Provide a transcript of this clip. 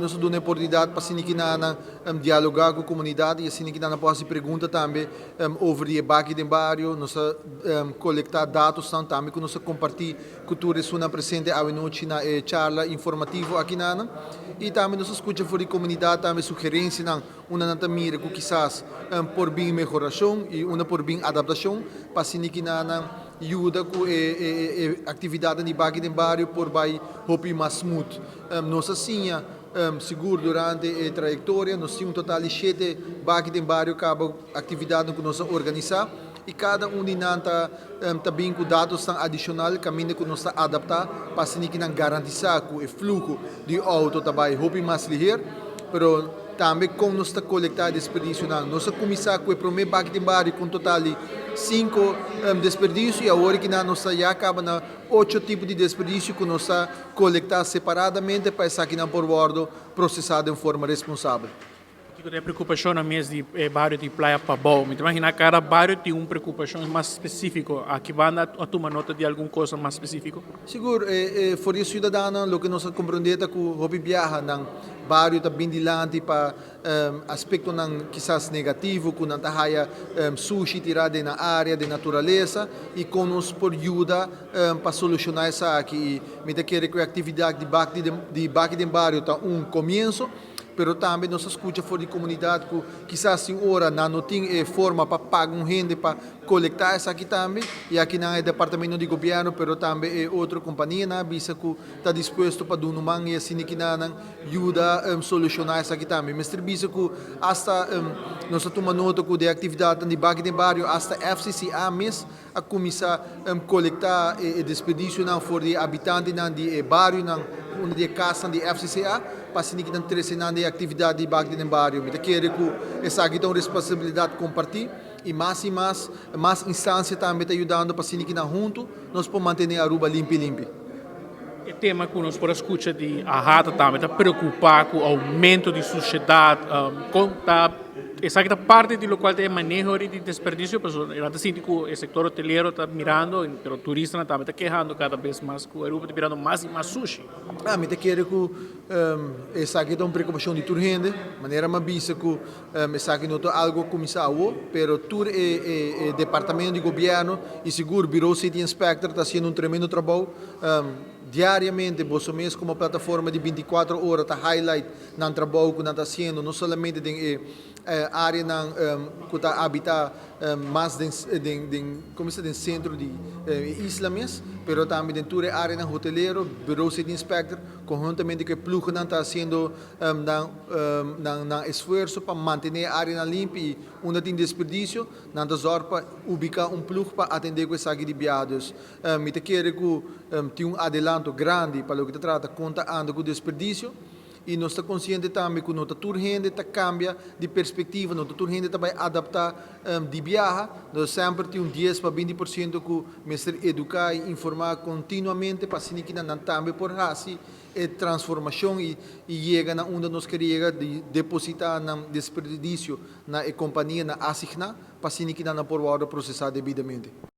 Nos a duna e oportunidat pa asina ki nan dialogá ku komunidat i asina ki nan por hasi pregunta tambe over di e baki den bario. Nos a kolektá datosnan tambe ku nos a kompartí ku tur esunnan presente awe nochi na e charla informativo aki nan. I tambe nos a skucha for di komunidat tambe sugerensianan unda nan ta mira ku kisas por bin mehorashon i unda por bin adaptashon pa asina ki nan yuda ku e aktividatnan di baki den bario por bai hopi mas smooth. Nos a siña sigur durante e trayektoria, nos tin un total di shete baki den bario kaba aktividatnan ku nos a organisá i kada un di nan ta ta bin ku datosnan adishonal kaminda ku nos ta adaptá pa asina ki nan garantisá ku e fluho di outo ta bai hopi mas liher. Pero tambe kon nos ta kolektá e desperdisionan. Nos a kuminsá ku e promé baki den bario ku un total di sinku desperdisio i awor ki nan nos ta ya kaba na ocho tipo di desperdisio ku nos ta kolektá separadamente pa esakinan por wòrdu prosesá den forma responsabel. Kiko ta e preokupashonnan mes di e bario di Playa Pabou? Mi ta imaginá kada bario tin un preokupashon mas spesífiko. Aki banda a tuma nota di algun kosa mas spesífiko? Sigur, for di e siudadanonan loke nos a komprondé ta ku hopi biaha nan bario ta bin dilanti pa aspektonan kisas negativo ku nan ta haya sushi tirá den nan área, den naturalesa i kon nos por yuda pa solushoná esaki. I mi ta kere ku e aktividat di baki di baki den bario ta un komienso, pero tambe nos a skucha for di komunidat ku kisas tin ora nan no tin e forma pa paga un hende pa kolektá esaki tambe i akinan e departamento di gobièrnu pero tambe e otro kompanianan a bisa ku ta dispuesto pa duna un man i asina kinanan yuda solushoná esaki tambe. Mester bisa ku asta nos a tuma nota ku den aktividatnan di Baki den Bario asta FCCA mes a kuminsá kolektá e desperdisionan for di e abitantenan di e barionan unda di e kasnan di FCCA pa asina kinan trese nan den e aktividat di Baki den Bario. Mi ta kere ku esaki ta un responsabilidat kompartí i mas i mas mas instansia tambe ta yudando pa asina kinan huntu nos por mantené Aruba limpi limpi. E tema ku nos por a skucha di AHATA tambe ta preokupá ku oumento di sushedat. Kon ta esaki ta parti di lokual ta e maneho di desperdisio? Pasobra nan ta sinti ku e sektor hotelero ta mirando pero turistanan tambe ta kehando kada bes mas ku Aruba ta birando mas i mas sushi. Mi ta kere ku esaki ta un preokupashon di tur hende. Manera mi a bisa ku Esaki no ta algo a cuminsa awo, pero tur e departamento di gobierno y sigur Bureau City Inspector ta haciendo un tremendo trabou. Diariamente boso mes como plataforma di 24 ora ta highlight nan trabou cu nan ta haciendo, no solamente den e areanan cu ta habita mas den como se den centro di e isla mes, pero tambe den tur e areanan hotelero. Bureau City Inspector conhuntamente cu e ploegennan ta haciendo nan nan esfuerso pa mantené e áreanan limpi i unda tin desperdisio, nan ta zòrg pa ubiká un plug pa atendé ku esaki di biaha. Dus, mi ta kere ku tin un adelanto grandi pa loke ta trata kon ta anda ku desperdisio i nos ta konsiente tambe ku no ta tur hende ta kambia di perspektiva, no ta tur hende ta bai adaptá di biaha. Nos semper tin un dies pa 20% ku mester eduká i informá kontinuamente pa asina ki nan tambe por hasi e transformacion y yega na unda nos ker yega di deposita nan desperdicio na e compania nan asigna pa asina ki nan por wordo procesa debidamente.